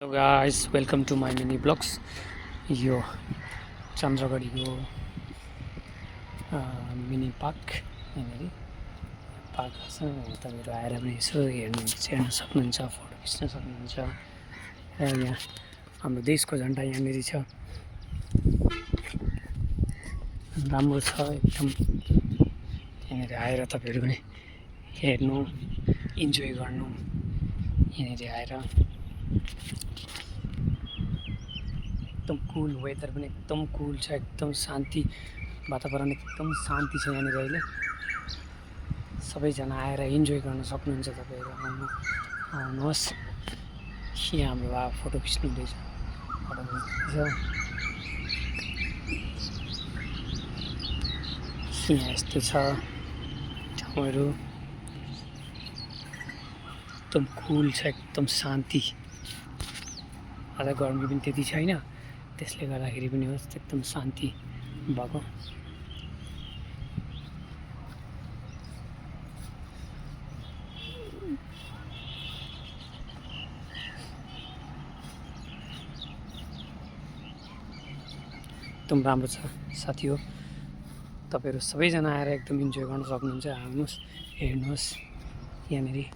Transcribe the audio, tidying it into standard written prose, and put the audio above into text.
Hello guys, welcome to my mini blogs. यो चन्द्रगढीको mini park. यहाँनिर पार्क छ, तपाईँहरू आएर पनि यसो हेर्न सक्नुहुन्छ, फोटो खिच्न सक्नुहुन्छ। र यहाँ हाम्रो देशको झन्डा यहाँनिर छ, राम्रो छ एकदम। यहाँनिर आएर तपाईँहरू पनि हेर्नु, इन्जोय गर्नु। यहाँनिर आएर एकदम कुल वेदर पनि एकदम कुल छ, एकदम शान्ति वातावरण, एकदम शान्ति छ यहाँनिर अहिले। सबैजना आएर इन्जोय गर्न सक्नुहुन्छ। तपाईँहरू आउनुहोस्। यहाँ हाम्रो बाबा फोटो खिच्नु हुँदैछ, फोटो खिच्दैछ। यहाँ यस्तो छ ठाउँहरू, एकदम कुल छ, एकदम शान्ति। आज गर्मी पनि त्यति छैन, त्यसले गर्दाखेरि पनि होस् एकदम शान्ति भएको। एकदम राम्रो छ साथी हो। तपाईँहरू सबैजना आएर एकदम इन्जोय गर्न सक्नुहुन्छ। आउनुहोस्, हेर्नुहोस् यहाँनिर।